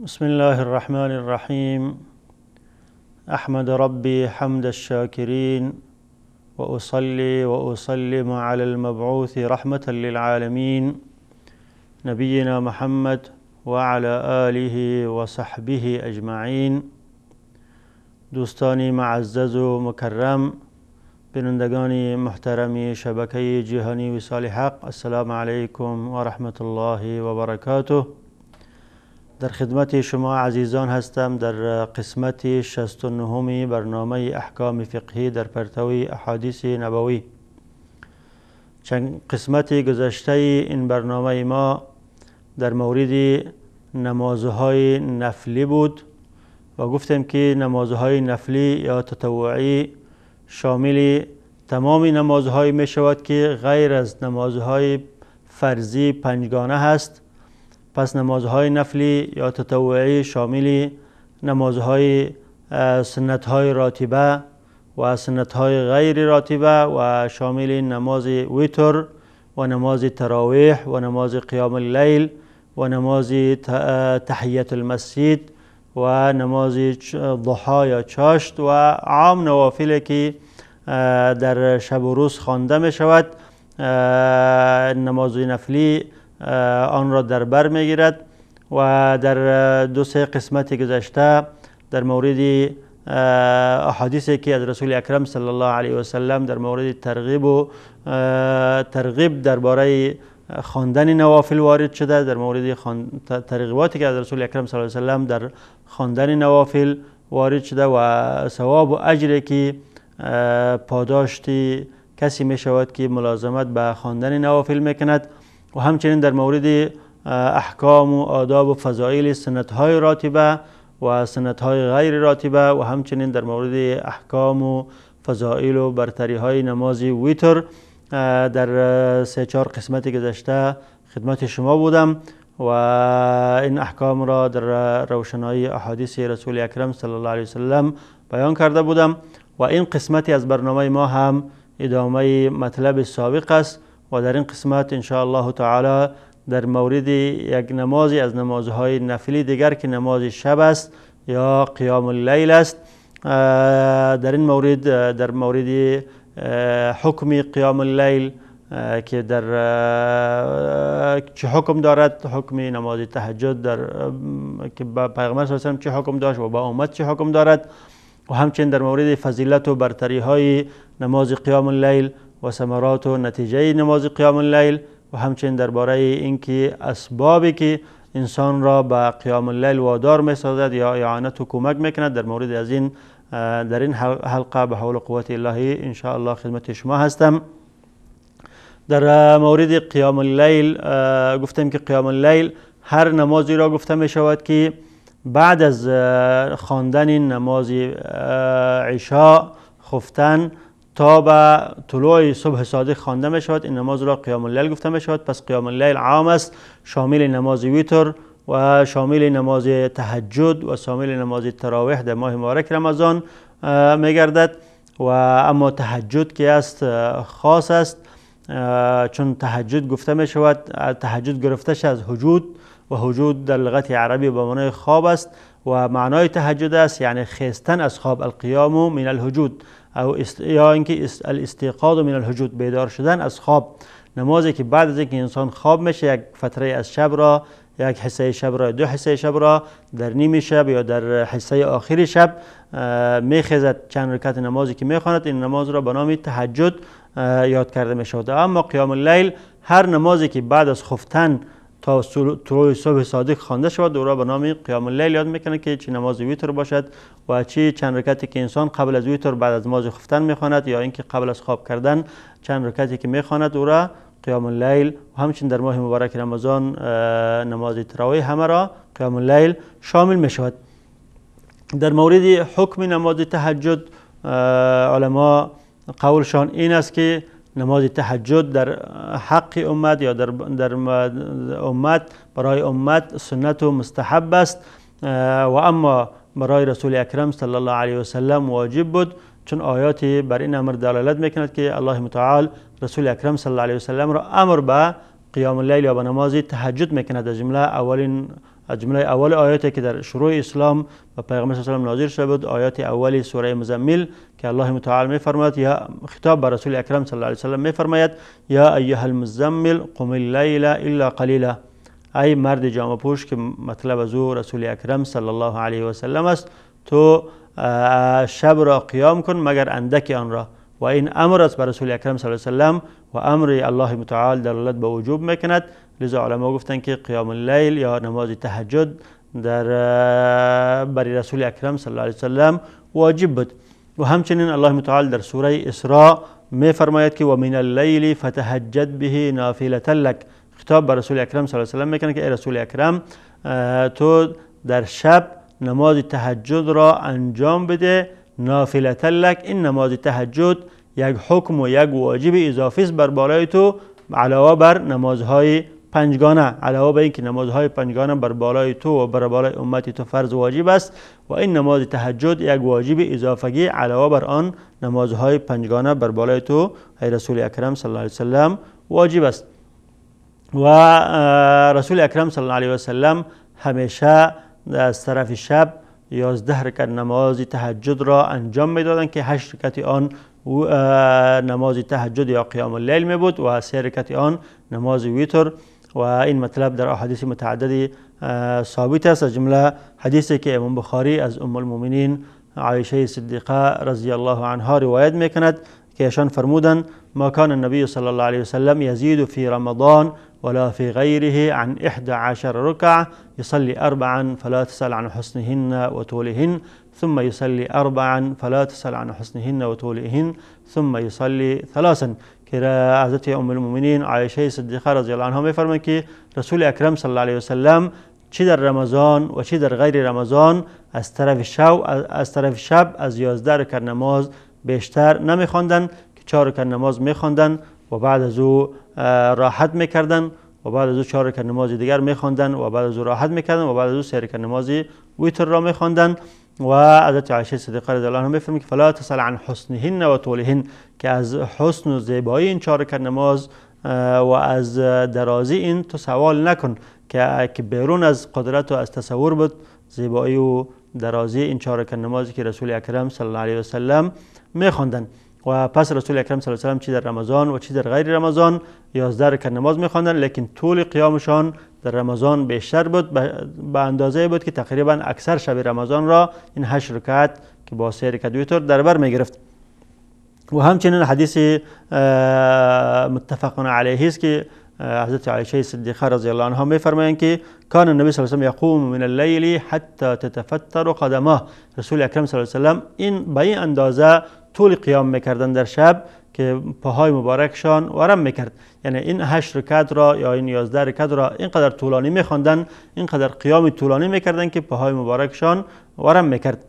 بسم الله الرحمن الرحیم. احمد ربی حمد الشاکرین واصلی واسلم علی المبعوث رحمة للعالمین نبینا محمد وعلى آله وصحبه اجمعین. دوستان معزز و مکرم، بینندگان محترم شبکه جهانی وصال حق، السلام علیکم و رحمت الله و برکاته. در خدمت شما عزیزان هستم در قسمت 69 برنامه احکام فقهی در پرتوی احادیث نبوی. چند قسمت گذشته این برنامه ما در مورد نمازهای نفلی بود و گفتیم که نمازهای نفلی یا تطوعی شامل تمام نمازهای می شود که غیر از نمازهای فرضی پنجگانه هست. پس نمازهای نفلی یا تطوعی شامل نمازهای سنتهای راتبه و سنتهای غیر راتبه و شامل نماز ویتر و نماز تراویح و نماز قیام اللیل و نماز تحیت المسجد و نماز ضحا یا چاشت و عام نوافل که در شب و روز خوانده می شود. نماز نفلی آن را در بر می گیرد. و در دو سه قسمت گذشته در مورد احادیثی که از رسول اکرم صلی الله علیه و سلم در مورد ترغیب و ترغیب درباره خواندن نوافل وارد شده، در مورد ترغیباتی که از رسول اکرم صلی الله علیه و سلم در خواندن نوافل وارد شده و ثواب و اجری که پاداشتی کسی می شود که ملازمت به خواندن نوافل میکند، و همچنین در مورد احکام و آداب و فضایل سنت‌های راتبه و سنت‌های غیر راتبه و همچنین در مورد احکام و فضایل و برتری‌های نماز ویتر در سه چهار قسمت گذشته خدمت شما بودم و این احکام را در روشنایی احادیث رسول اکرم صلی الله علیه وسلم بیان کرده بودم. و این قسمتی از برنامه ما هم ادامه مطلب سابق است و در این قسمت ان شاء الله تعالی در مورد یک نمازی از نمازهای نفلی دیگر که نماز شب است یا قیام اللیل است، در این مورد در مورد حکم قیام اللیل که در چه حکم دارد، حکم نماز تهجد در که با پیغمبر صلی الله علیه و سلم چه حکم داشت و با امت چه حکم دارد، و همچنین در مورد فضیلت و برتری های نماز قیام اللیل و ثمرات و نتیجه نماز قیام اللیل، و همچنین درباره اینکه اسبابی که انسان را به قیام اللیل وادار می‌سازد یا اعانت و کمک میکند، در مورد از این در این حلقه به حول قوت الهی ان شاء الله خدمت شما هستم. در مورد قیام اللیل گفتیم که قیام اللیل هر نمازی را گفته می شود که بعد از خواندن نماز عشاء خفتن تا به طلوع صبح صادق خوانده می شود، این نماز را قیام اللیل گفته می شود. پس قیام اللیل عام است، شامل نماز ویتر و شامل نماز تهجد و شامل نماز تراویح در ماه مبارک رمضان می گردد. و اما تهجد که است خاص است، چون تهجد گفته می شود، تهجد گرفته از هجود و هجود در لغت عربی به معنای خواب است و معنای تهجد است یعنی خیستن از خواب، القیام من الهجود او یا اینکه الاستیقاظ من الهجود، بیدار شدن از خواب. نمازی که بعد از اینکه انسان خواب میشه یک فتره از شب را، یک حصه شب را، دو حصه شب را در نیم شب یا در حصه آخر شب میخیزد، چند رکعت نمازی که میخواند این نماز را به نام تهجد یاد کرده میشود. اما قیام اللیل هر نمازی که بعد از خفتن تا طلوع صبح صادق خوانده شود او را به نام قیام اللیل یاد میکنه که چه نماز ویتر باشد و چه چند رکعتی که انسان قبل از ویتر بعد از نماز خفتن میخواند یا اینکه قبل از خواب کردن چند رکعتی که میخواند او را قیام اللیل، و همچنین در ماه مبارک رمضان نماز تراویح همه را قیام اللیل شامل می شود. در مورد حکم نماز تهجد علما قولشان این است که نماز تهجد در حق امت یا در امت برای امت سنت و مستحب است، و اما برای رسول اکرم صلی الله علیه و سلم واجب بود، چون آیاتی بر این امر دلالت میکند که الله متعال رسول اکرم صلی الله علیه و سلم را امر به قیام اللیل یا به نماز تهجد میکند. از جمله اولین از جمله اول آیاتی که در شروع اسلام و پیغمبر صلی الله علیه و نازل شده بود، آیات اولی سوره مزمل که الله متعال می‌فرماید یا خطاب به رسول اکرم صلی الله علیه و سلم می‌فرماید یا ایها المزمل قم اللیل الا قلیلا، ای مرد جامه پوش که مطلب از او رسول اکرم صلی الله علیه و سلم است، تو شب را قیام کن مگر اندک آن را. و این امر است بر رسول اکرم صلی الله علیه و سلم و امر الله متعال دلالت به وجوب میکند. لذا علما گفتند که قیام اللیل یا نماز تهجد در برای رسول اکرم صلی الله علیه و سلم واجب بود. و همچنین الله متعال در سوره اسراء میفرماید که و من اللیل فتهجد به نافلة لک، خطاب بر رسول اکرم صلی الله علیه و سلم میکنه که ای رسول اکرم تو در شب نماز تهجد را انجام بده نافلة لک. این نماز تهجد یک حکم و یک واجب اضافی است بر بالای تو علاوه بر نمازهای پنجگانه، علاوه بر اینکه نمازهای پنجگانه بر بالای تو و بر بالای امت تو فرض واجب است و این نماز تهجد یک واجب اضافگی علاوه بر آن نمازهای پنجگانه بر بالای تو ای رسول اکرم صلی الله علیه و سلم واجب است. و رسول اکرم صلی الله علیه و سلم همیشه از طرف شب 11 رکعت نماز تهجد را انجام میدادند که 8 رکعت آن نماز تهجد یا قیام اللیل می بود و 3 رکعت آن نماز ویتر. و این مطلب در احادیث متعددی ثابت است، از جمله حدیثی که امام بخاری از ام المؤمنین عایشه صدیقه رضی الله عنها روایت میکند که ایشان فرمودند ما کان النبی صلی الله علیه وسلم یزید فی رمضان ولا في غيره عن 11 ركعة، يصلي 4 فلا تسأل عن حسنهن وطولهن، ثم يصلي 4 فلا تسأل عن حسنهن وطولهن، ثم يصلي 3. که حضرت ام المؤمنین عایشه صدیقه رضی الله عنها می‌فرمایند که رسول اکرم صلی الله علیه وسلم چی در رمضان و چی در غیر رمضان از طرف شب از 11 رکعت نماز بیشتر نمی‌خواندند که 4 رکعت نماز می‌خواندند و بعد از او راحت میکردن و بعد از او 4 رکعت نماز دیگر میخواندن و بعد از او راحت میکردن و بعد از او 3 رکعت نماز ویتر را میخواندن. و حضرت عایشه صدیقه رضی الله عنها میفرماید که فلا تسأل عن حسنهن و طولهن، که از حسن و زیبایی این 4 رکعت نماز و از درازی این تو سوال نکن که بیرون از قدرت و از تصور بود زیبایی و درازی این 4 رکعت نمازی که رسول اکرم صلی الله علیه و سلم میخواندن. و پس رسول اکرم صلی الله علیه و سلم چی در رمضان و چی در غیر رمضان 11 رکعت نماز میخواندن، لیکن طول قیامشان در رمضان بیشتر بود، به اندازه بود که تقریبا اکثر شب رمضان را این 8 رکعت که با 3 رکعت ویتر در بر میگرفت. و همچنین حدیث متفق علیه است که حضرت عایشه صدیقه رضی الله عنها میفرمایند که کان النبی صلی الله علیه و سلم یقوم من اللیل حتی تتفتر قدماه، رسول اکرم صلی الله علیه و سلم این به این اندازه طول قیام میکردن در شب که پاهای مبارکشان ورم میکرد. یعنی این 8 رکعت را یا این 11 رکعت را اینقدر طولانی میخواندن، اینقدر قیام طولانی میکردن که پاهای مبارکشان ورم میکرد.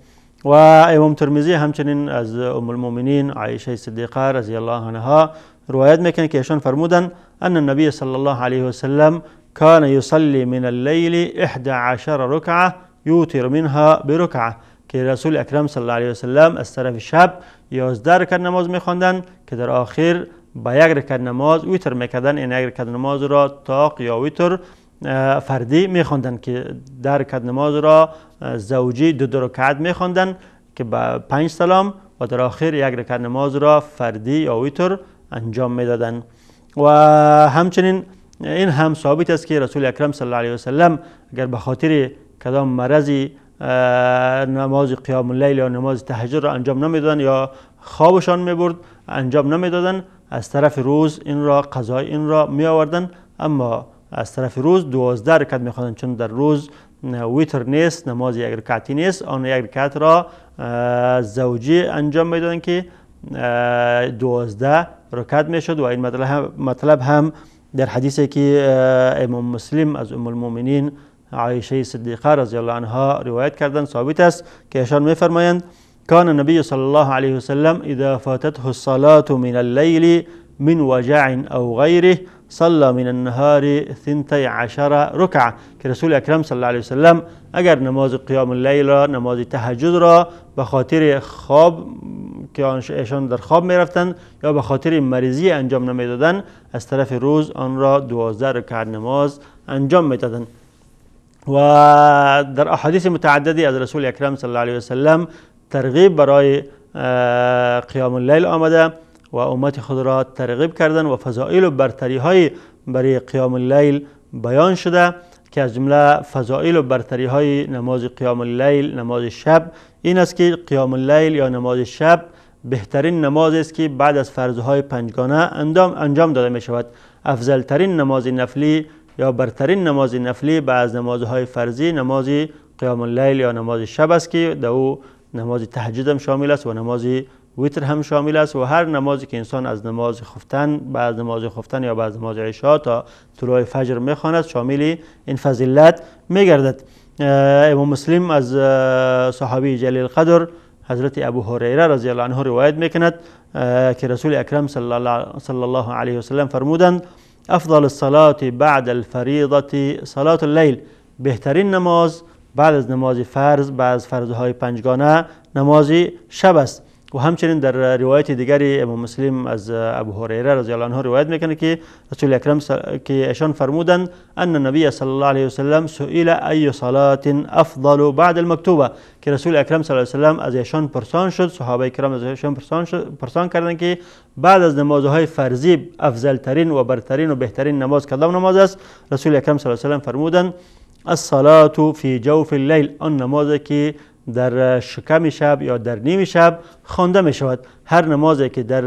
و امام ترمذی همچنین از ام المؤمنین عایشه صدیقه رضی الله عنها روایت میکنه که ایشان فرمودن ان النبی صلی الله علیه و سلم کان یصلی من اللیل 11 رکعه یوتر منها برکعه، که رسول اکرم صلی الله علیه و سلم از طرف شب 11 رکعت نماز میخواندن که در آخر با 1 رکعت نماز ویتر میکردن، این 1 رکعت نماز را طاق یا ویتر فردی میخواندن که در رکعت نماز را زوجی 2 رکعت میخواندن که با 5 سلام و در آخر 1 رکعت نماز را فردی یا ویتر انجام میدادن. و همچنین این هم ثابت است که رسول اکرم صلی الله علیه و سلم اگر به خاطر کدام مرضی نماز قیام اللیل یا نماز تهجد را انجام نمیدادن یا خوابشان میبرد انجام نمیدادن، از طرف روز این را قضای این را می آوردن، اما از طرف روز 12 رکعت میخواندن، چون در روز ویتر نیست، نماز 1 رکعتی نیست، آن 1 رکعت را زوجی انجام میدادن که 12 رکعت میشد. و این مطلب هم در حدیثی که امام مسلم از ام المؤمنین عایشه صدیقه رضی الله عنها روایت کردن ثابت است که ایشان میفرمایند کان النبی صلی الله علیه وسلم اذا فاتته الصلاة من اللیل من وجع او غیره صلى من النهار 12 رکعه، که رسول اکرم صلی الله علیه وسلم اگر نماز قیام اللیل را، نماز تهجد را به خاطر خواب که ایشان در خواب میرفتند یا به خاطر مریضی انجام نمیدادند، از طرف روز آن را 12 رکعت نماز انجام میدادند. و در احادیث متعددی از رسول اکرم صلی الله علیه و سلم ترغیب برای قیام اللیل آمده و امت خود را ترغیب کردن و فضائل و برتری های برای قیام اللیل بیان شده که از جمله فضائل و برتری های نماز قیام اللیل، نماز شب، این است که قیام اللیل یا نماز شب بهترین نماز است که بعد از فرضهای پنجگانه انجام داده می شود. افضل ترین نماز نفلی یا برترین نماز نفلی بعد از نمازهای فرضی نماز قیام اللیل یا نماز شب است که در او نماز تهجد هم شامل است و نماز وتر هم شامل است و هر نمازی که انسان از نماز خفتن بعد از نماز خفتن یا بعد از نماز عشاء تا طلوع فجر میخواند شامل این فضیلت میگردد. امام مسلم از صحابی جلیل القدر حضرت ابو هریره رضی الله عنه روایت میکند که رسول اکرم صلی الله علیه وسلم فرمودند افضل الصلاة بعد الفریضة صلاة اللیل، بهترین نماز بعد از نماز فرض، بعد از فرضهای پنجگانه نماز شب است. و همچنین در روایت دیگری امام مسلم از ابو هریره رضی الله عنه روایت میکنه که رسول اکرم که ایشان فرمودند ان النبی صلی الله علیه وسلم سئل ای صلاة افضل بعد المکتوبه، که رسول اکرم صلی الله علیه وسلم از ایشان پرسان شد، صحابه کرام از ایشان پرسان کردند که بعد از نمازهای فرضی افضل ترین و برترین و بهترین نماز کدام نماز است؟ رسول اکرم صلی الله علیه وسلم فرمودند الصلاة فی جوف اللیل، آن نماز که در شکم شب یا در نیم شب خوانده می شود. هر نمازی که در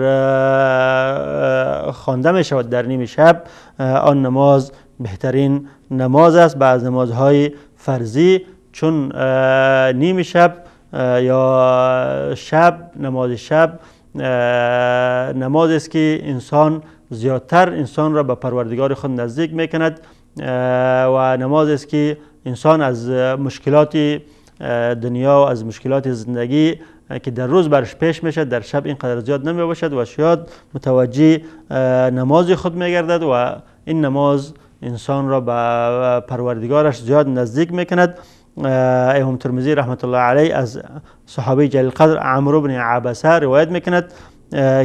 خوانده می شود در نیم شب آن نماز بهترین نماز است بعد از نمازهای فرضی، چون نیم شب یا شب، نماز شب نماز است که انسان زیادتر انسان را به پروردگار خود نزدیک می کند و نماز است که انسان از مشکلات دنیا و از مشکلات زندگی که در روز برش پیش میشه در شب اینقدر زیاد نمی باشد و شاید متوجه نماز خود میگردد و این نماز انسان را به پروردگارش زیاد نزدیک میکند. امام ترمذی رحمت الله علیه از صحابه جلیل قدر عمرو بن عبسه روایت میکند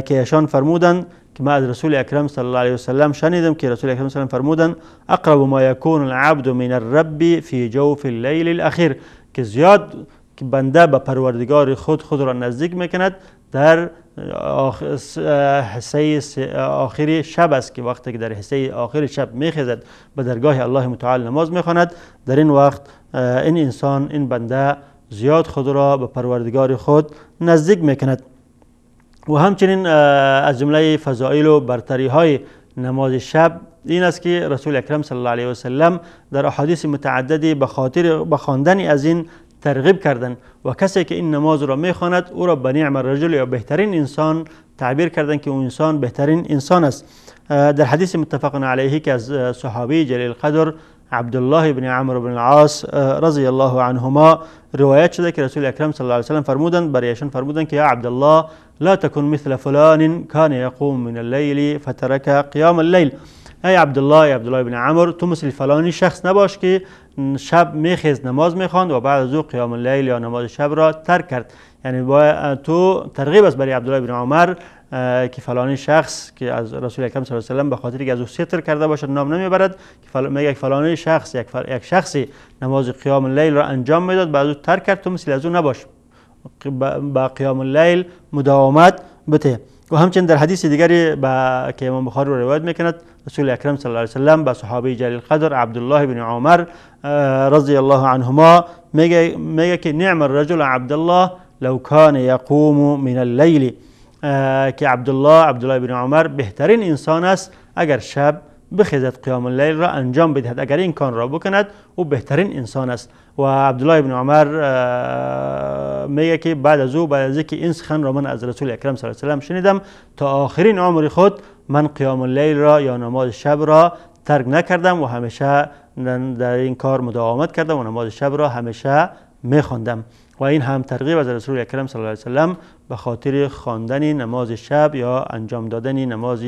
که ایشان فرمودند که ما از رسول اکرم صلی الله علیه وسلم شنیدم که رسول اکرم صلی الله علیه وسلم فرمودند اقرب ما یکون العبد من الرب فی جوف اللیل الاخیر، که زیاد که بنده به پروردگار خود را نزدیک میکند در حصه آخر شب است، که وقتی که در حصه آخر شب میخیزد به درگاه الله متعال نماز میخواند، در این وقت این انسان، این بنده زیاد خود را به پروردگار خود نزدیک میکند. و همچنین از جمله فضائل و برتری های نماز شب این است که رسول اکرم صلی الله علیه وسلم در احادیث متعددی به خاطر به خواندن از این ترغیب کردن و کسی که این نماز را میخواند او را به نعم الرجل یا بهترین انسان تعبیر کردن که او انسان بهترین انسان است. در حدیث متفق علیه که از صحابی جلیل القدر عبدالله بن عمرو بن العاص رضی الله عنهما روایت شده که رسول اکرم صلی الله علیه وسلم فرمودند، برایشان فرمودند که یا عبدالله لا تكن مثل فلان كان يقوم من الليل فترك قيام الليل. ای عبدالله، ای عبدالله بن عمرو، تو مثل فلانی شخص نباش که شب میخیز نماز میخواند و بعد از او قیام اللیل یا نماز شب را ترک کرد. یعنی با تو ترغیب است برای عبدالله بن عمر که فلانی شخص که از رسول اکرم صلی الله علیه و سلم به خاطر که از او ستر کرده باشد نام نمیبرد، که میگه فلانی شخص یک شخصی نماز قیام اللیل را انجام میداد بعد از او ترک کرد، تو مثل از او نباش، با قیام اللیل مداومت بده. و همچنین در حدیث دیگری با که امام بخاری رو روایت میکند رسول اکرم صلی الله علیه و سلم با صحابه جلیل القدر عبدالله بن عمر رضی الله عنهما میگه که نعم الرجل عبدالله لو كان يقوم من اللیل، که عبدالله بن عمر بهترین انسان است اگر شب بخیزد قیام اللیل را انجام بدهد، اگر این کار را بکند او بهترین انسان است. و عبدالله بن عمر میگه که بعد از او، بعد از اینکه این سخن را من از رسول اکرم صلی الله علیه و سلم شنیدم تا آخرین عمر خود من قیام اللیل را یا نماز شب را ترک نکردم و همیشه در این کار مداومت کردم و نماز شب را همیشه میخواندم. و این هم ترغیب از رسول اکرم صلی الله علیه و سلم به خاطر خواندن نماز شب یا انجام دادن نماز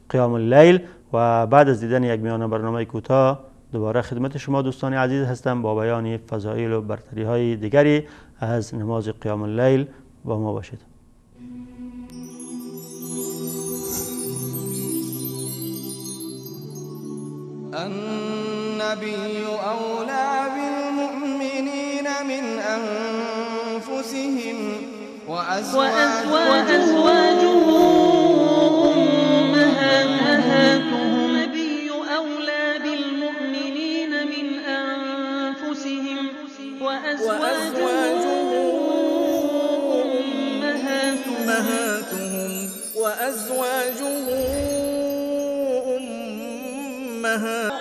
قیام اللیل. و بعد از دیدن یک میانه برنامه کوتاه دوباره خدمت شما دوستان عزیز هستم با بیان فضایل و برتری های دیگری از نماز قیام اللیل. با ما باشید. النبي أولى وأزواجه أمهاتهم. النبي أولى بالمؤمنين من أنفسهم وأزواجه أمهاتهم وأزواجه أمهاتهم.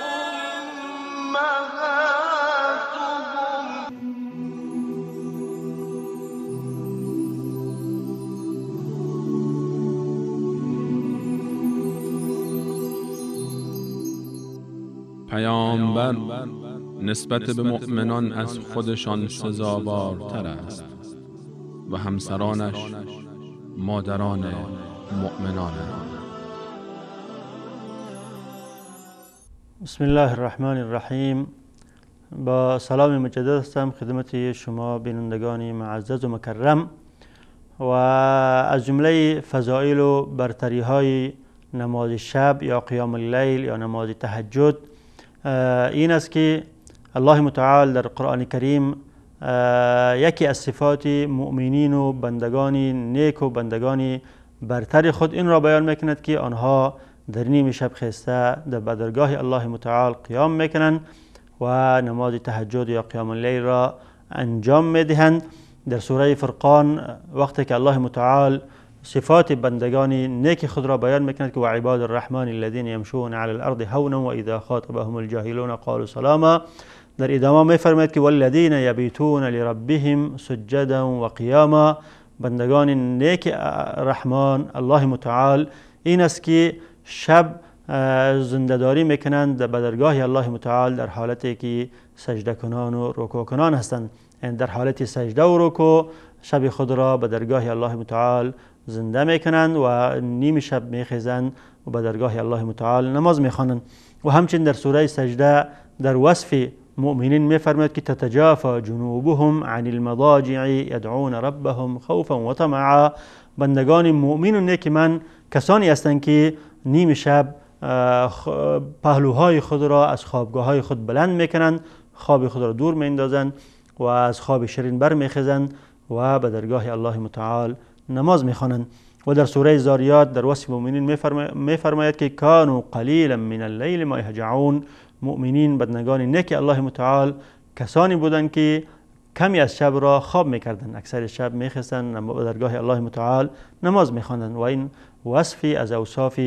پیامبر نسبت به مؤمنان از خودشان سزاوارتر است و همسرانش مادران مؤمنانند. بسم الله الرحمن الرحیم. با سلام مجدد هستم خدمت شما بینندگان معزز و مکرم. و از جمله فضائل و برتری های نماز شب یا قیام اللیل یا نماز تهجد این است که الله متعال در قرآن کریم یکی از صفات مؤمنین و بندگان نیک و بندگان برتر خود این را بیان میکند که آنها در نیم شب خسته در درگاه الله متعال قیام میکنند و نماز تهجد یا قیام اللیل را انجام میدهند. در سوره فرقان وقتی که الله متعال صفات بندگان نیک خود را بیان میکند که و عباد الرحمن الذين يمشون على الارض هونا واذا خاطبهم الجاهلون قالوا سلاما، در ادامه میفرماید که والذین یبیتون لربهم سجدا و قیاما. بندگان نیک رحمان الله متعال این است که شب زنده‌داری میکنند به درگاه الله متعال در حالتی که سجده کنان و رکوع کنان هستند، یعنی در حالت سجده و رکوع شب خود را به درگاه الله متعال زنده میکنند و نیم شب میخیزند و به درگاه الله متعال نماز میخوانند. و همچنین در سوره سجده در وصف مؤمنین میفرماید که تتجافى جنوبهم عن المضاجع یدعون ربهم خوفا و طمعا. بندگان مؤمن و نیک من کسانی هستند که نیم شب پهلوهای خود را از خوابگاه های خود بلند میکنند، خواب خود را دور میاندازند و از خواب شیرین برمیخیزند و به درگاه الله متعال نماز میخوانند. و در سوره زاریات در وصف مؤمنین میفرماید که کانوا قلیلا من اللیل ما یهجعون. مؤمنین بندگان نیک الله متعال کسانی بودند که کمی از شب را خواب میکردند، اکثر شب میخستند به درگاه الله متعال نماز میخواندند. و این وصفی از اوصاف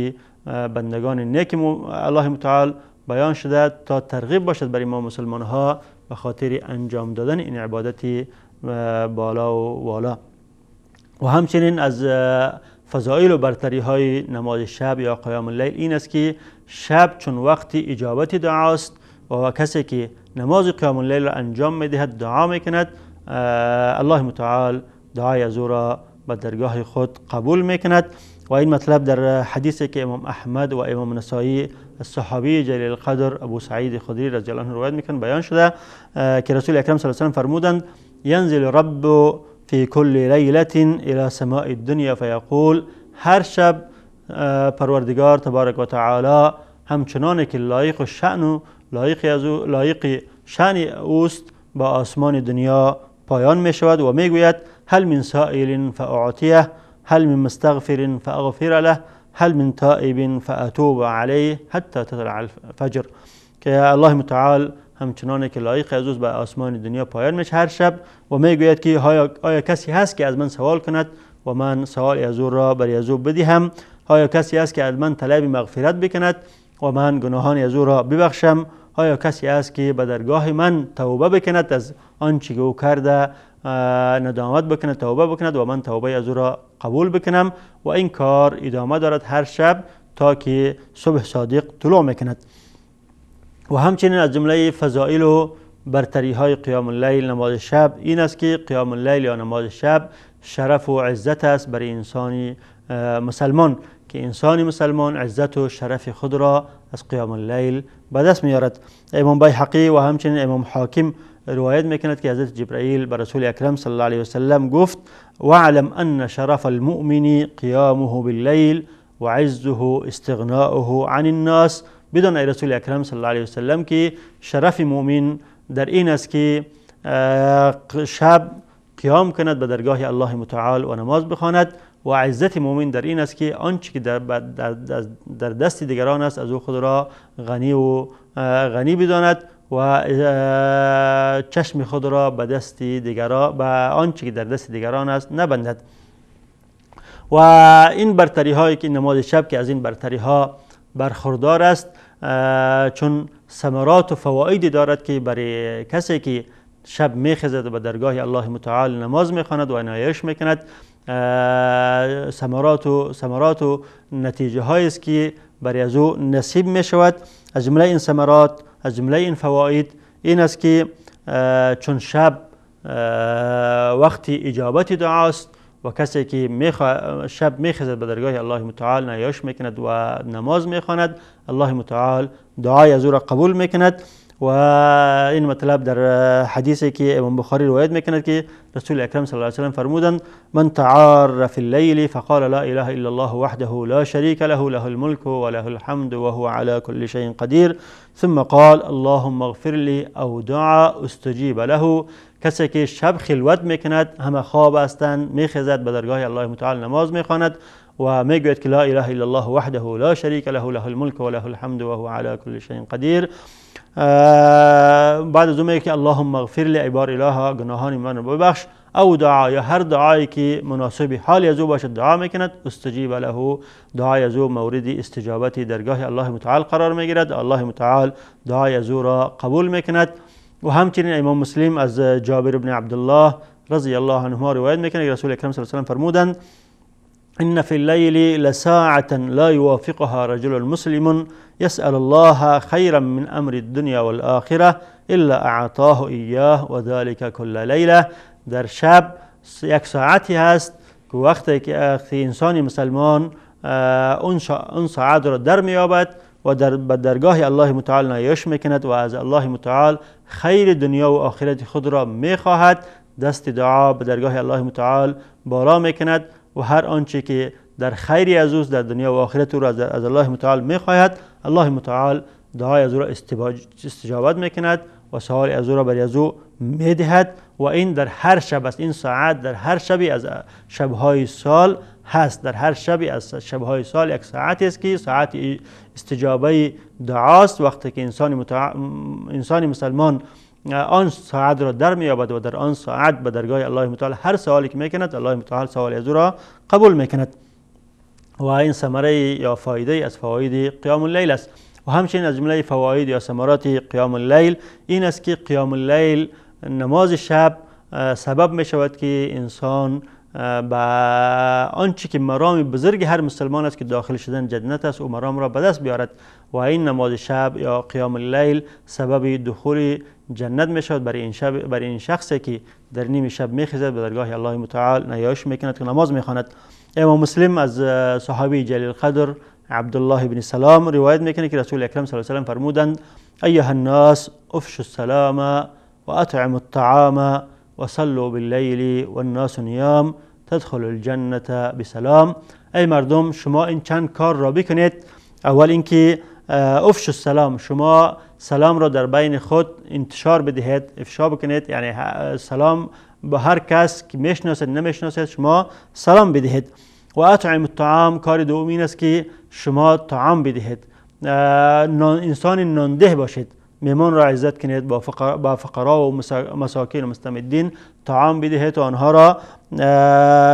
بندگان نیک الله متعال بیان شده تا ترغیب باشد برای ما مسلمان ها به خاطر انجام دادن این عبادت بالا و والا. و همچنین از فضائل و برتری های نماز شب یا قیام اللیل این است که شب چون وقت اجابت دعاست و کسی که نماز قیام اللیل را انجام میدهد دعا میکند، الله متعال دعای از او را به درگاه خود قبول میکند. و این مطلب در حدیثی که امام احمد و امام نسائی از صحابی جلیل القدر ابو سعید خدری رضی الله عنه روایت میکنند بیان شده که رسول اکرم صلی الله علیه و سلم فرمودند ینزل رب فی کل لیلة الى سماء الدنیا فیقول. هر شب پروردگار تبارک و تعالی همچنان که لایق شأن و لایق شأن اوست با آسمان دنیا پایان می شود و می گوید هل من سائل فاعطیه، هل من مستغفر فاغفر له، هل من تائب فاتوب علیه حتی تطلع الفجر. که الله متعال همچنان که لایق از اوست به آسمان دنیا پایان میشه هر شب و میگوید که آیا کسی هست که از من سوال کند و من سوال از او را برای از او بدهم، آیا کسی هست که از من طلب مغفرت بکند و من گناهان از او را ببخشم، آیا کسی هست که به درگاه من توبه بکند از آنچه که او کرده ندامت بکند توبه بکند و من توبه از او را قبول بکنم. و این کار ادامه دارد هر شب تا که صبح صادق طلوع میکند. و همچنین از جمله فضائل و برتری های قیام اللیل نماز شب این است که قیام اللیل یا نماز شب شرف و عزت است برای انسان مسلمان، که انسان مسلمان عزت و شرف خود را از قیام اللیل به دست میارد. امام بیهقی و همچنین امام حاکم روایت میکند که حضرت جبرائیل به رسول اکرم صلی الله علیه وسلم گفت واعلم ان شرف المؤمن قیامه باللیل وعزه استغناؤه عن الناس. بدون ای رسول اکرم صلی الله علیه وسلم که شرف مؤمن در این است که شب قیام کند به درگاه الله متعال و نماز بخواند. و عزت مؤمن در این است که آنچه که در دست دیگران است از او خود را غنی و غنی بداند و چشم خود را به دست دیگران، به آنچه که در دست دیگران است نبندد. و این برتری هایی که نماز شب که از این برتری ها برخوردار است، چون ثمرات و فوایدی دارد که برای کسی که شب میخزد و به درگاه الله متعال نماز میخواند و نیایش میکند، ثمرات و نتیجه هایی است که برای از او نصیب میشود. از جمله این ثمرات، از جمله این فواید این است که چون شب وقتی اجابت دعاست و کسی که شب میخزد به درگاه الله متعال نیایش میکند و نماز میخواند، الله متعال دعای از او را قبول میکند. و این مطلب در حدیثی که امام بخاری روایت میکند که رسول اکرم صلی الله علیه و سلم فرمودند: من تعار فی اللیل فقال لا اله الا الله وحده لا شریک له له الملک و له الحمد وهو على كل شیء قدیر ثم قال اللهم اغفر لی او دعا استجیب له. کسی که شب خلوت میکند، همه خواب هستند، میخزد به درگاه الله متعال نماز میخواند و میگوید که لا اله الا الله وحده لا شریک له له الملک و له الحمد وهو على كل شیء قدیر. بعد از اون میگه که اللهم اغفر لی، ای بار اله گناهان من رو ببخش، او دعا یا هر دعایی که مناسب حال از او باشد دعا میکند، استجیب له، دعای از او مورد استجابت درگاه الله متعال قرار میگیرد، الله متعال دعای از او را قبول میکند. و همچنین امام مسلم از جابر بن عبدالله رضی الله عنهما روایت میکنه که رسول اکرم صلی الله علیه و سلم فرمودند: إن في الليل لساعة لا يوافقها رجل مسلم يسأل الله خيرا من أمر الدنيا والآخرة إلا أعطاه إياه وذلك كل ليلة. در شب یک ساعتی هست که وقتی که انسان مسلمان اون ساعت را در میابد و به درگاه الله متعال نیایش میکند و از الله متعال خیر دنیا و آخرت خود را میخواهد، دست دعا به درگاه الله متعال بالا میکند و هر آنچه که در خیری از اوست در دنیا و آخرت او را از الله متعال میخواهد، الله متعال دعای از او را استجابت میکند و سوال از او را برای از او میدهد. و این در هر شب است، این ساعت در هر شبی از شبهای سال هست، در هر شبی از شبهای سال یک ساعتی است که ساعت استجابه دعاست. وقتی که انسان مسلمان آن ساعت را در میابد و در آن ساعت به درگاه الله متعال هر سوالی که میکند، الله متعال سوال از او را قبول میکند. و این ثمره یا فایده از فواید قیام اللیل است. و همچنین از جمله فواید یا ثمرات قیام اللیل این است که قیام اللیل، نماز شب، سبب می شود که انسان به آنچه که مرام بزرگ هر مسلمان است که داخل شدن جنت است، او مرام را به دست بیارد. و این نماز شب یا قیام اللیل سبب دخول جنت می شود برای این شب، برای این شخصی که در نیم شب میخزد به درگاه الله متعال نیایش میکند که نماز میخواند. امام مسلم از صحابی جلیل قدر عبدالله بن سلام روایت میکنه که رسول اکرم صلی الله علیه و سلم فرمودند: ایها الناس افشوا السلام و اطعموا الطعام وصلوا باللیل والناس نیام تدخل الجنة بسلام. ای مردم، شما این چند کار را بکنید. اول اینکه افشوا السلام، شما سلام را در بین خود انتشار بدهید، افشا بکنید، یعنی سلام به هر کس که میشناسید نمیشناسید شما سلام بدهید. و اطعم الطعام، کار دوم این است که شما طعام بدهید، انسان نانده باشید، میمان را عزت کنید، با فقرا و مساکین و مستمدین طعام بدهید و آنها را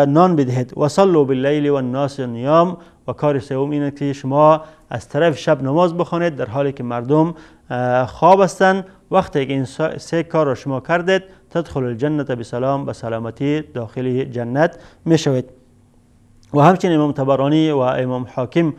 نان بدهید. و صلوا باللیل والناس نیام، و کار سوم این است که شما از طرف شب نماز بخوانید در حالی که مردم خواب هستند. وقتی که این سه کار را شما کردید، تدخل الجنة بسلام، به سلامتی داخل جنت میشوید. و همچنین امام طبرانی و امام حاکم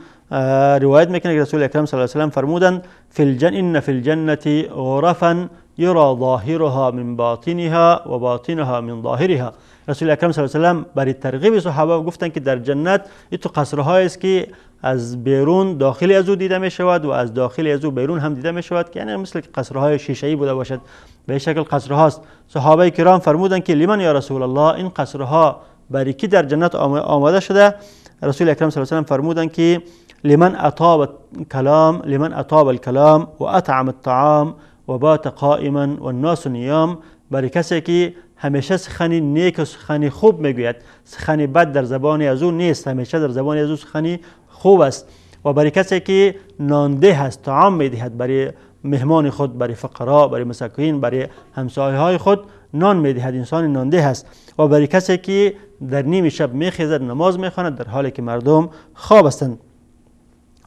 روایت میکنه که رسول اکرم صلی الله علیه و سلم فرمودند: فی الجنة ان فی الجنة غرفا یرا ظاهرها من باطنها و باطنها من ظاهرها. رسول اکرم صلی الله علیه و سلم برای ترغیب صحابه گفتند که در جنت این تو قصرهایی است که از بیرون داخل از او دیده می شود و از داخل از او بیرون هم دیده می شود، که یعنی مثل قصرهای شیشه‌ای بوده باشد، به شکل قصرهاست. صحابه کرام فرمودند که لمن یا رسول الله، این قصرها برای کی در جنت آماده شده؟ رسول اکرم صلی الله علیه و سلم فرمودند که لمن اطاب کلام، لمن اطاب الکلام و اطعم الطعام و بات قائما والناس نیام، برای کسی که همیشه سخن نیک و سخن خوب میگوید، سخن بد در زبان از او نیست، همیشه در زبان از او سخن خوب است. و برای کسی که نانده است، طعام میدهد برای مهمان خود، برای فقرا، برای مساکین، برای همسایه های خود نان میدهد، انسان نانده است. و برای کسی که در نیم شب میخیزد نماز میخواند در حالی که مردم خواب هستند.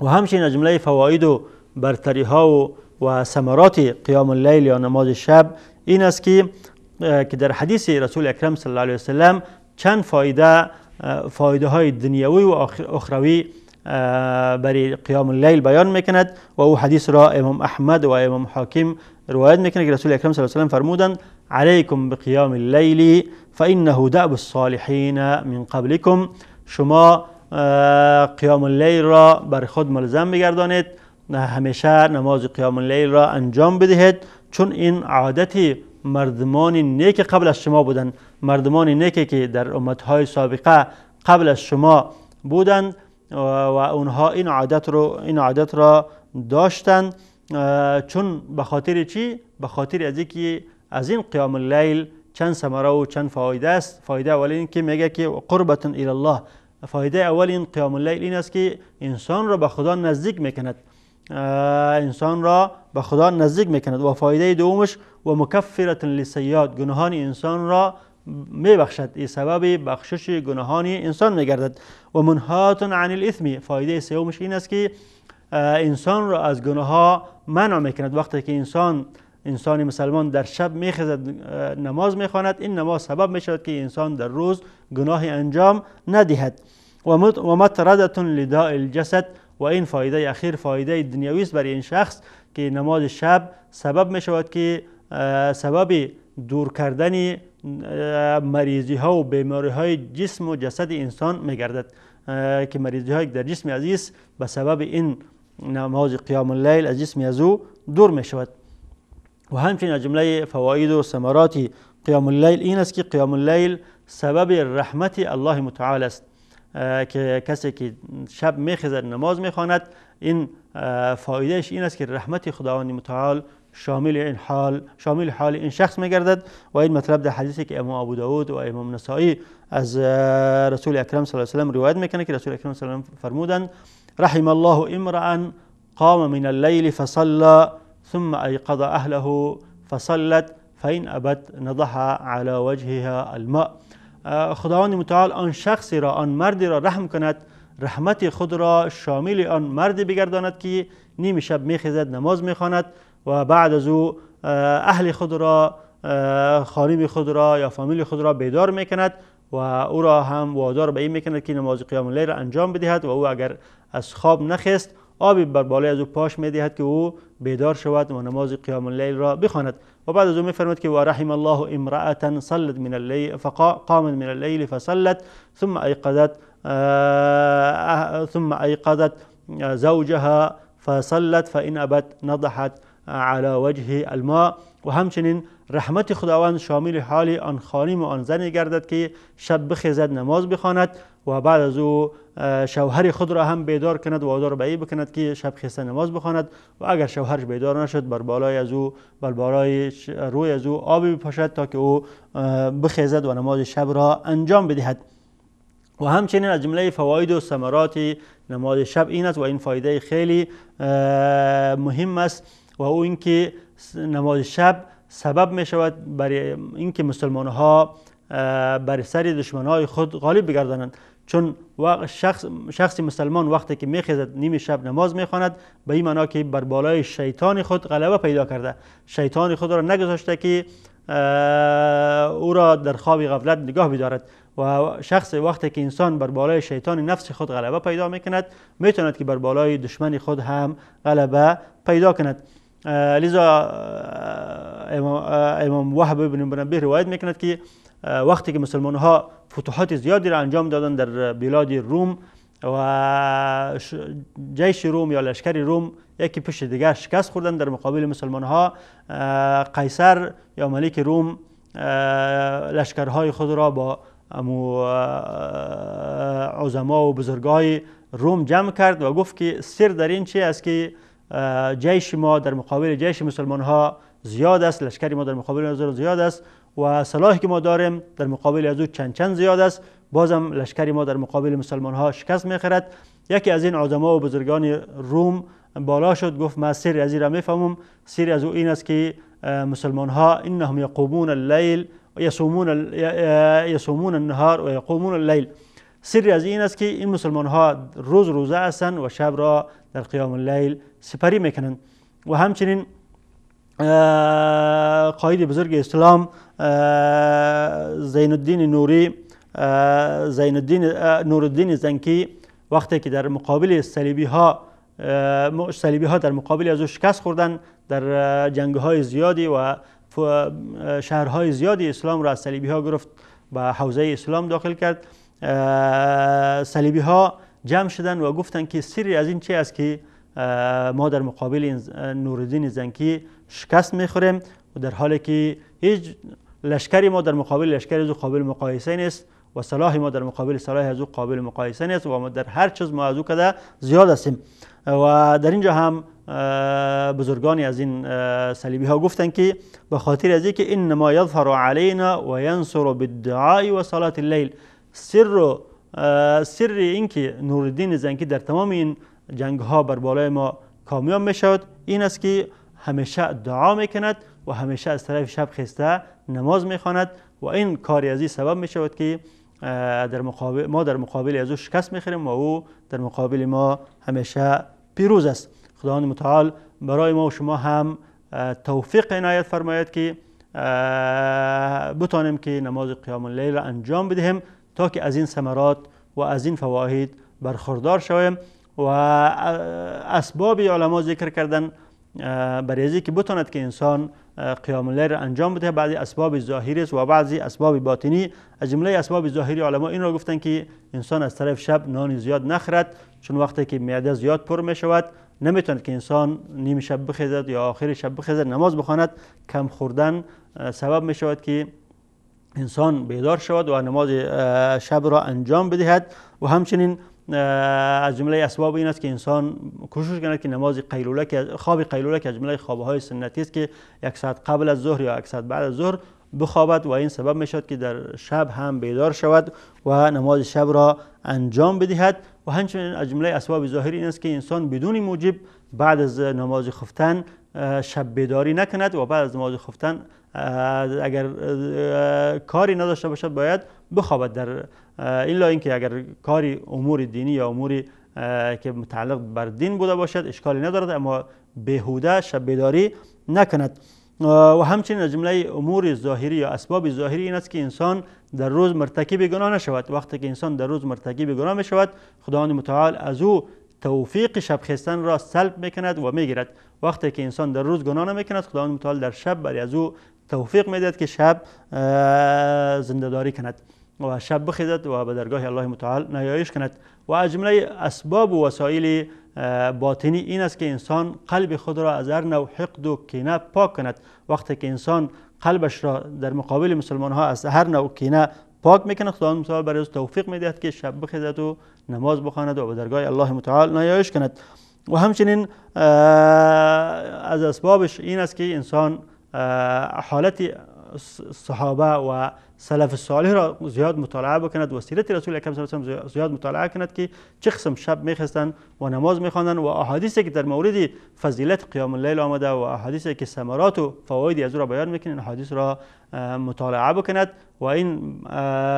و همچنین از جمله فواید و برتری ها و ثمرات قیام اللیل یا نماز شب این است که در حدیث رسول اکرم صلی الله علیه وسلم چند فایده های دنیوی و اخروی برای قیام اللیل بیان میکند و او حدیث را امام احمد و امام حاکم روایت میکنه که رسول اکرم صلی الله علیه وسلم فرمودند علیکم بقیام اللیل فانه دأب الصالحین من قبلکم. شما قیام اللیل را بر خود ملزم بگردانید، همیشه نماز قیام اللیل را انجام بدهید، چون این عادت مردمان نیک قبل از شما بودند، مردمان نیکی که در امتهای سابقه قبل از شما بودند و اونها این عادت را داشتند. چون به خاطر چی؟ به خاطر از اینکه از این قیام اللیل چند ثمره و چند فایده است. فایده اول این که میگه که قربت الی الله، فایده اول این قیام اللیل این است که انسان را به خدا نزدیک میکند، انسان را به خدا نزدیک میکند. و فایده دومش و مکفرة للسیئات، گناهان انسان را میبخشد، این سبب بخشش گناهان انسان میگردد. و منهات عن الاثم، فایده سومش این است که انسان را از گناه ها منع میکند. وقتی که انسان مسلمان در شب میخزد نماز میخواند، این نماز سبب میشود که انسان در روز گناه انجام ندهد. و مطردة لداء الجسد، و این فایده اخیر فایده دنیوی است برای این شخص که نماز شب سبب میشود که سبب دور کردن مریضی ها و بیماری های جسم و جسد انسان میگردد، که مریضی های در جسم عزیز به سبب این نماز قیام اللیل از جسم از او دور میشود. و همچنین از جمله فواید و ثمرات قیام اللیل این است که قیام اللیل سبب رحمت الله متعال است، که کسی که شب میخزد نماز میخواند، این فایدهش این است که رحمت خداوند متعال شامل حال این شخص میگردد. و این مطلب در حدیثی که امام ابو داود و امام نسائی از رسول اکرم صلی الله علیه و سلم روایت میکنه که رسول اکرم صلی الله علیه و سلم فرمودند رحم الله امرأ قام من اللیل فصلى ثم ایقظ اهله فصلت فإن ابت نضح على وجهها الماء. خداوند متعال آن شخصی را، آن مردی را رحم کند، رحمت خود را شامل آن مردی بگرداند که نیم شب میخیزد نماز میخواند و بعد از او اهل خود را، خانم خود را یا فامیل خود را بیدار میکند و او را هم وادار به این میکند که نماز قیام اللیل را انجام بدهد و او اگر از خواب نخست آبی بر بالای از او پاش میدهد که او بیدار شود و نماز قیام اللیل را بخواند. و بعد از او میفرماید که و رحم الله امرأة صلت من اللیل فقامت من اللیل فصلت ثم ایقظت زوجها فصلت فإن ابت نضحت على وجه الماء. و همچنین رحمت خداوند شامل حال آن خانم و آن زنی گردد که شب بخیزد نماز بخواند و بعد از او شوهر خود را هم بیدار کند و وادار به این بکند که شب خیسته نماز بخواند و اگر شوهرش بیدار نشد بر بالای از او، بر بالای روی از او آبی بپاشد تا که او بخیزد و نماز شب را انجام بدهد. و همچنین از جمله فواید و ثمرات نماز شب این است و این فایده خیلی مهم است و او اینکه نماز شب سبب می شود برای اینکه مسلمان ها بر سر دشمنهای خود غالب بگردانند. چون شخص مسلمان وقتی که میخیزد نیم شب نماز میخواند، به این معنا که بر بالای شیطان خود غلبه پیدا کرده، شیطان خود را نگذاشته که او را در خواب غفلت نگاه بدارد. و شخص وقتی که انسان بر بالای شیطان نفس خود غلبه پیدا میکند، میتواند که بر بالای دشمن خود هم غلبه پیدا کند. لذا امام وهب بن منبه روایت میکند که وقتی که مسلمان ها فتوحات زیادی را انجام دادند در بلاد روم و جیش روم یا لشکر روم یکی پشت دیگر شکست خوردن در مقابل مسلمان ها، قیصر یا ملک روم لشکرهای خود را با عظما و بزرگای روم جمع کرد و گفت که سر در این چی است که جیش ما در مقابل جیش مسلمان ها زیاد است، لشکر ما در مقابل زیاد است و سلاحی که ما داریم در مقابل از او چند چند زیاد است، بازم لشکر ما در مقابل مسلمان ها شکست میخورد. یکی از این عظما و بزرگان روم بالا شد، گفت ما سر از این را میفهمم، سر از او این است که مسلمان ها انهم یقومون اللیل یصومون النهار و یقومون اللیل. سر از این است که این مسلمان ها روز روزه هستند و شب را در قیام اللیل سپری میکنند. و همچنین قائد بزرگ اسلام زین الدین نوری، زین الدین نورالدین زنکی، وقتی که در مقابل صلیبی ها در مقابل از او شکست خوردن، در جنگ های زیادی و شهرهای زیادی اسلام را از صلیبی ها گرفت، به حوزه اسلام داخل کرد. صلیبی ها جمع شدن و گفتند که سری از این چه است که ما در مقابل نورالدین زنکی شکست میخوریم و در حالی که هیچ لشکری ما در مقابل لشکر از او قابل مقایسه نیست و سلاح ما در مقابل سلاح از او قابل مقایسه نیست و ما در هر چیز ما از او کده زیاد هستیم. و در اینجا هم بزرگانی از این صلیبی ها گفتند که به خاطر از اینکه انما یظهر علینا و ینصر بالدعاء و صلاة اللیل، سر اینکه نورالدین زنکی در تمام این جنگ ها بر بالای ما کامیاب میشود این است که همیشه دعا میکند و همیشه از طرف شب خسته نماز میخواند و این کاری از این سبب میشود که در مقابل ما در مقابل از او شکست میخوریم و او در مقابل ما همیشه پیروز است. خداوند متعال برای ما و شما هم توفیق عنایت فرماید که بتانیم که نماز قیام اللیل را انجام بدهیم تا که از این ثمرات و از این فواید برخوردار شویم. و اسباب علما ذکر کردن برای که بتواند که انسان قیام اللیل را انجام بده، بعضی اسباب ظاهری است و بعضی اسباب باطنی. از جمله اسباب ظاهری علما این را گفتن که انسان از طرف شب نان زیاد نخورد، چون وقتی که معده زیاد پر می شود نمیتواند که انسان نیم شب بخیزد یا آخر شب بخیزد نماز بخواند. کم خوردن سبب می شود که انسان بیدار شود و نماز شب را انجام بدهد. و همچنین از جمله اسباب این است که انسان کوشش کند که نماز قیلوله، که خواب قیلوله که از جمله خوابهای سنتی است که یک ساعت قبل از ظهر یا یک ساعت بعد از ظهر بخوابد و این سبب می شود که در شب هم بیدار شود و نماز شب را انجام بدهد. و همچنین از جمله اسباب ظاهری این است که انسان بدون موجب بعد از نماز خفتن شب بیداری نکند و بعد از نماز خفتن اگر کاری نداشته باشد باید بخوابد، در الا اینکه اگر کاری امور دینی یا اموری که متعلق بر دین بوده باشد اشکالی ندارد، اما بیهوده شب بیداری نکند. و همچنین از جمله امور ظاهری یا اسباب ظاهری این است که انسان در روز مرتکب گناه نشود. وقتی که انسان در روز مرتکب گناه می شود، خداوند متعال از او توفیق شب خستن را سلب میکند و میگیرد. وقتی که انسان در روز گناه نمیکند، خداوند متعال در شب برای از او توفیق میدهد که شب زنده‌داری کند و شب بخیزد و به درگاه الله متعال نیایش کند. و از جمله اسباب و وسایل باطنی این است که انسان قلب خود را از هر نوع حقد و کینه پاک کند. وقتی که انسان قلبش را در مقابل مسلمان ها از هر نوع کینه پاک میکند، خداوند متعال برای او توفیق میدهد که شب بخیزد و نماز بخواند و به درگاه الله متعال نیایش کند. و همچنین از اسبابش این است که انسان حالت صحابه و سلف صالح را زیاد مطالعه بکند و سیرت رسول اکرم صلی الله علیه و سلم زیاد مطالعه کند که چه قسم شب میخستند و نماز میخواندند و احادیثی که در مورد فضیلت قیام اللیل آمده و احادیثی که ثمرات و فواید از او را بیان میکنند، این احادیث را مطالعه بکند و این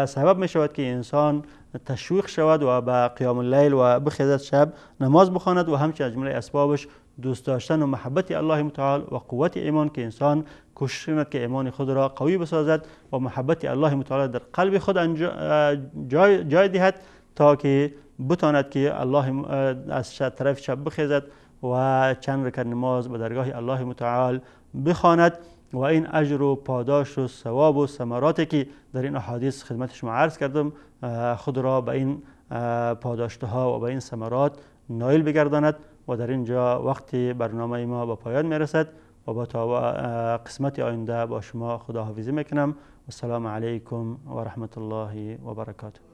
سبب میشود که انسان تشویق شود و به قیام اللیل و بخیزد شب نماز بخواند. و همچنین از جمله اسبابش دوست داشتن و محبت الله متعال و قوت ایمان که انسان کوشش کند که ایمان خود را قوی بسازد و محبت الله متعال در قلب خود جای دهد تا که بتاند که الله از طرف شب بخیزد و چند رکعت نماز به درگاه الله متعال بخواند و این اجر و پاداش و ثواب و ثمراتی که در این احادیث خدمت شما عرض کردم خود را به این پاداشتها و به این ثمرات نایل بگرداند. و در اینجا وقتی برنامه ما به پایان میرسد و با تا قسمت آینده با شما خداحافظی میکنم. السلام علیکم و رحمت الله و برکاته.